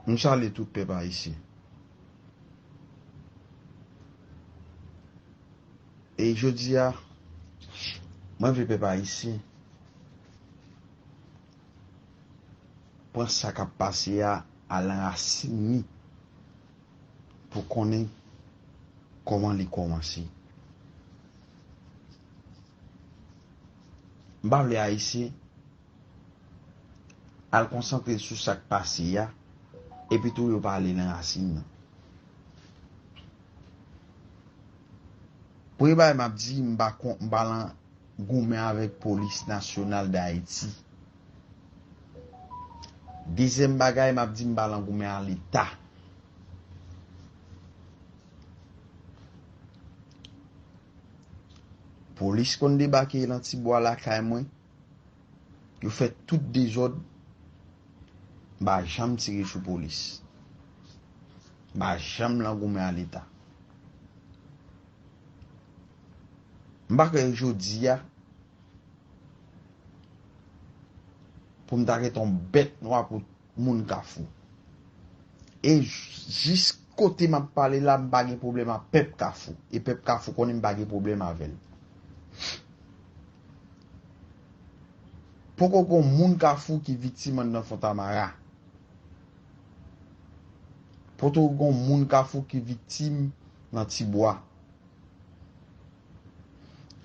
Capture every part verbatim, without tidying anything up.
M salye tout pèp ayisyen. E jodi a, mwen vle pèp ayisyen pran sa k ap pase a, al nan rasin li pou konnen kòman li kòmanse. M pa vle ayisyen al konsantre sou sa k pase a, epi tou yo pa ale nan rasin nan. Premye bagay m ap di, m pa kon, m pa lan goumen avèk Polis Nasyonal Dayiti. Dezyèm bagay, m ap di, m pa lan goumen a Leta. Polis konn debake nan ti bwa lakay mwen. Yo fè tout dezòd, m pa janm tire sou polis. M pa janm lan goumen a Leta. M pa kwè jodi a pou m ta ret yon bèt nwa pou moun Kafou. E j-, jis kote m ap pale la, m pa gen pwoblèm ak pèp Kafou. E pèp Kafou konnen m pa gen pwoblèm avè l. Poko gon moun Kafou ki viktim anndan Fontamara. Poko gon moun Kafou ki viktim nan Tibwa.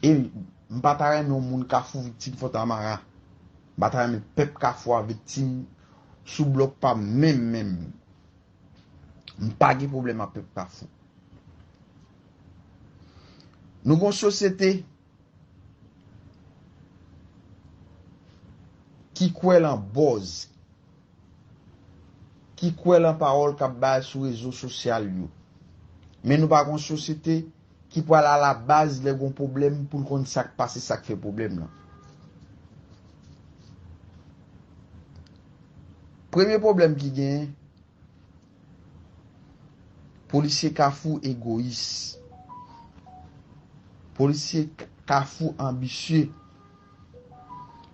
E m pa ta renmen yon moun Kafou viktim Fontamara. M pa ta renmen pèp Kafou a viktim sou blòk pa m menm, menm. M pa gen pwoblèm ak pèp Kafou. Nou gon sosyete ki kwè lan buzz, ki kwè lan pawòl k ap bay sou rezo sosyal yo. Men nou pa gon sosyete ki pral alabaz lè gon pwoblèm pou l konn sa k pase, sa k fè pwoblèm lan. Premye pwoblèm ki genyen, polisye Kafou egoyis. Polisye K-, Kafou anbisye.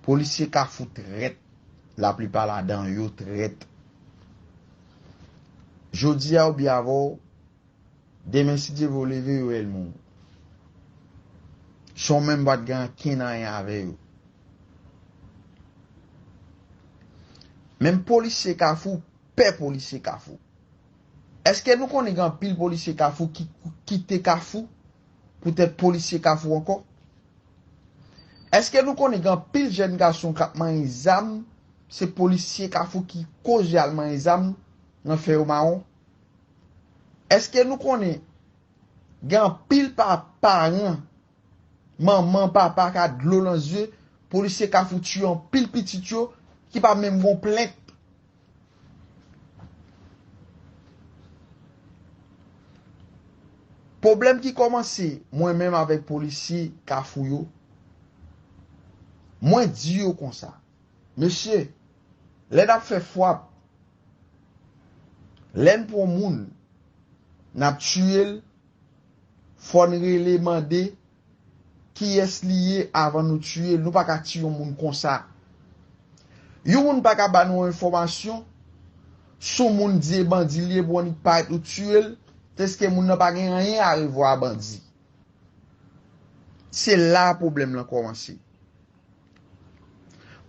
Polisye Kafou trèt. Laplipa ladan yo trèt. Jodi a oubyen avè w, demen si Dye vle w leve yo elmen w. San w menm pa t gen ankenn anyen avè yo. Menm polisye Kafou pè polisye Kafou. Èske nou konnen gen anpil polisye Kafou ki kite Kafou poutèt polisye Kafou ankò? Èske nou konnen gen anpil jèn gason k ap manyen zam, se polisye Kafou ki koz yo al manyen zam nan fè yo mawon? Èske nou konnen gen anpil pa-, paran, manman, papa k a dlo nan zye, polisye Kafou tiye anpil pitit yo ki pa menm gon plent? Pwoblèm ki kòmanse mwen menm avèk polisye Kafou yo, mwen di yo konsa, mesye, lè n ap fè fwap, lè n pran moun, n ap tiye l, fò n rele mande kiyès li ye avan nou tiye l. Nou pa ka tiye yon moun konsa. Yon moun pa ka ba nou enfòmasyon sou moun di e bandi li ye pou annik parèt ou tiye l, tèske moun nan pa gen anyen a revwa a bandi. Se la pwoblèm lan kòmanse.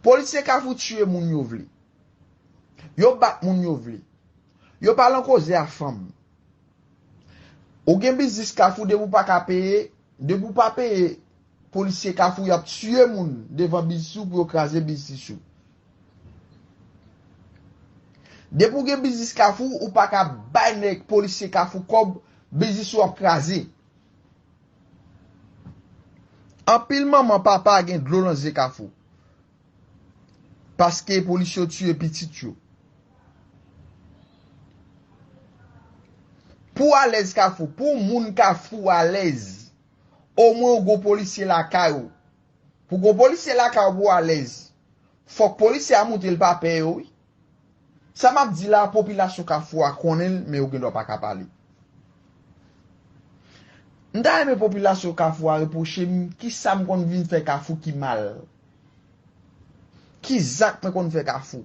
Polisye Kafou tiye moun yo vle. Yo bat moun yo vle. Yo pa lan koze a fanm. Ou gen biznis Kafou, depi w pa ka peye, depi w pa peye polisye Kafou, y ap tiye moun devan biznis ou pou yo kraze biznis ou. Depi w gen biznis Kafou, ou pa ka bay nèg polisye Kafou kòb, biznis ou ap kraze. Anpil manman, papa gen dlo nan zye Kafou. Paske polisye yo tiye pitit yo. Pou w alèz Kafou, pou moun Kafou alèz, omwen w gon polisye lakay ou. Pou gon polisye lakay ou pou w alèz, fòk polisye a montre l pa pè yo, wi. Sa m ap di la, popilasyon Kafou a konnen l, men yo gendwa pa ka pale. M ta renmen popilasyon Kafou a repwoche m, kisa m konn vin fè Kafou ki mal? Ki zak mwen konn fè Kafou?